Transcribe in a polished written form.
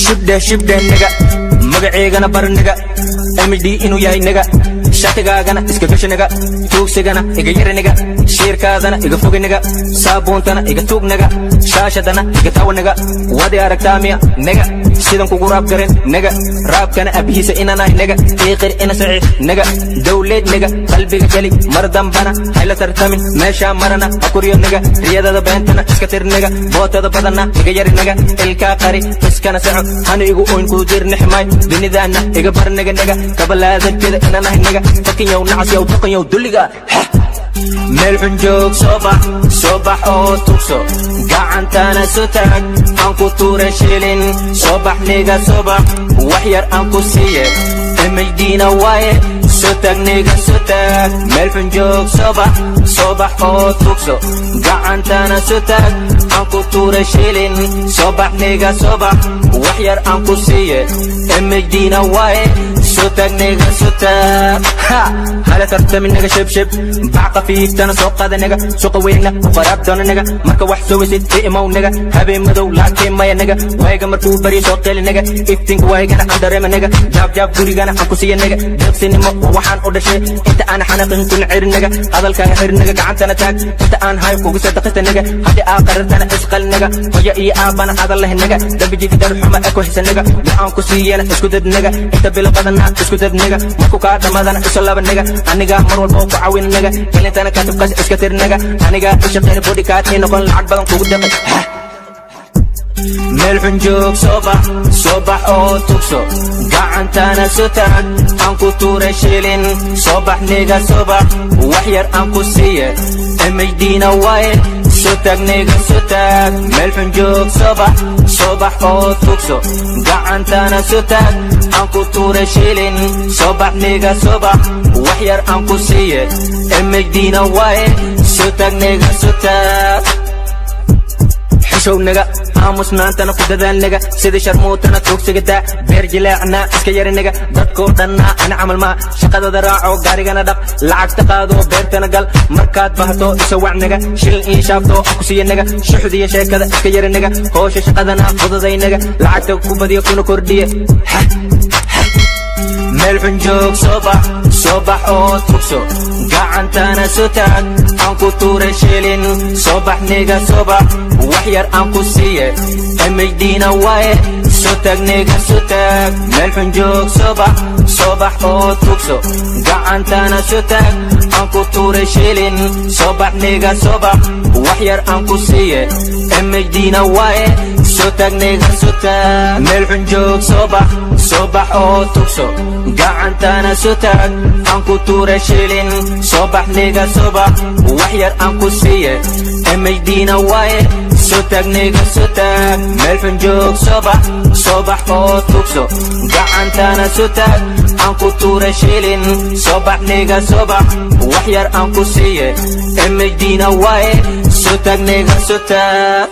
Shibdhe, shibdhe, nigga. Magaceygana bar, nigga. MD inuu yahay, nigga. Shatigaagana iska gasho, nigga. Tuugsigana iga yara, nigga. Shiirkaadana iga fogi, nigga. Saabuuntana iga tuug, nigga. Shaashadana iga tawa, nigga. Wadi aragtaa miya, nigga? Sidan kugu raab garin, nigga. Raabkana abihiisa inaan ahay, nigga. Iiqir ina saxiix, nigga. Dowleed, nigga. Qalbiga geli, mar dambana hayla tartamin. Meeshaa marana ha kuriyo, nigga. Riyadada beentana iska tir, nigga. Bootada badanna iga yari, nigga. Ilkaa qari, iskana soco. Hana igu oyn kuu dir nixmay. Dunidaana iga bar, nigga, nigga. Kabalaadankeeda inaan ahay, nigga. Takinyow, nacasyow, doqonyow, dulliga. Meel xun joog, soo bax, soo bax oo tugso. Gacantana soo taag, aan ku tuure shilin. Soo bax, nigga, soo bax. Wax yar aan ku siiye, MHDna waaye. Soo taag, nigga, soo taag. Meel xun joog, soo bax, soo bax oo tugso. Gacantana soo taag, aan ku tuure shilin. Soo bax, nigga, soo bax. Wax yar aan ku siiye, MHDna waaye. Soo taag, nigga, soo taag. Ha hala tartamin, nigga. Shib shib bac qafiiftana soo qaada, nigga. Suuqa weynna u qaraab doona, nigga. Marka wax soo weysid i imow, nigga. Habeen madow lacagtee maya, nigga. Wayga markuu baryo soo qeli, nigga. Iftiinka waygana aan dareema, nigga. Jaab jaab gurigana aan ku siiya, nigga. Deeqsinimo waxaan u dhashay. Inta aan xanaqin kuna cirin, nigga. Hadalkaaga xir, nigga. Gacantana taag inta aan hayo kugu sadaqista, nigga. Haddii aa qarartana isqal, nigga. Hoyo iyo aabana adan leh, nigga. Dambi jifi dar xuma ee ku hisa, nigga. Go'aan ku siiyana isku dad, nigga. Inta bilo badanna isku dad, nigga. Markuu kaa dhammaadana iso laba, nigga. Aniga mar walba ku caawin, nigga. Ilintana kaatibkaas iska tir, nigga. Aniga u shaqeyna bodyguard ii noqon, lacag badan kugu deqay. Meel xun joog, soo bax, soo bax oo tugso. Gacantana soo taag, aan ku tuure shilin. Soo bax, nigga, soo bax. Wax yar aan ku siiye, MHDna waaye. Soo taag, nigga, soo taag. Meel xun joog, soo bax, soo bax oo tugso. Gacantana soo taag, aan ku tuure shilin. Soo bax, nigga, soo bax. Wax yar aan ku siiye, MHDna waaye. Soo taag, nigga, soo taag. Xishow, nigga. Aamusnaantana ku dadaal, nigga. Sidii sharmuutana tuugsiga daa. Beer jileecna iska yari, nigga. Dadkoo dhanna ana camal maa. Shaqadada raaco, gaarigana dhaq, lacagta qaado, beertana gal. Markaad bahto isa wac, nigga. Shilin ii shaabto ku siiya, nigga. Shuxdiya sheekada iska yari, nigga. Hoosha shaqadana fududay, nigga. Lacagta ku badiyo kuna kordhiye. Meel xun joog, soo bax, soo bax oo tugso. Gacantana soo taag, aan ku tuure shilin. Soo bax, nigga, soo bax. Wax yar aan ku siiye, MHDna waaye. Soo taag, nigga, soo taag. Meel xun joog, soo bax, soo bax oo tugso. Gacantana soo taag, aan ku tuure shilin. Soo bax, nigga, soo bax. Wax yar aan ku siiye, MHDna waaye. Soo taag, nigga, soo taag. Meel xun joog, soo bax, soo bax oo tugso. Gacantana soo taag, aan ku tuure shilin. Soo bax, nigga, soo bax. Wax yar aan ku siiye, MHDna waaye. Soo taag, nigga, soo taag. Meel xun joog, soo bax, soo bax oo tugso. Gacantana soo taag, aan ku tuure shilin. Soo bax, nigga, soo bax. Wax yar aan ku siiye, MHDna waaye. Soo taag, nigga, soo taag.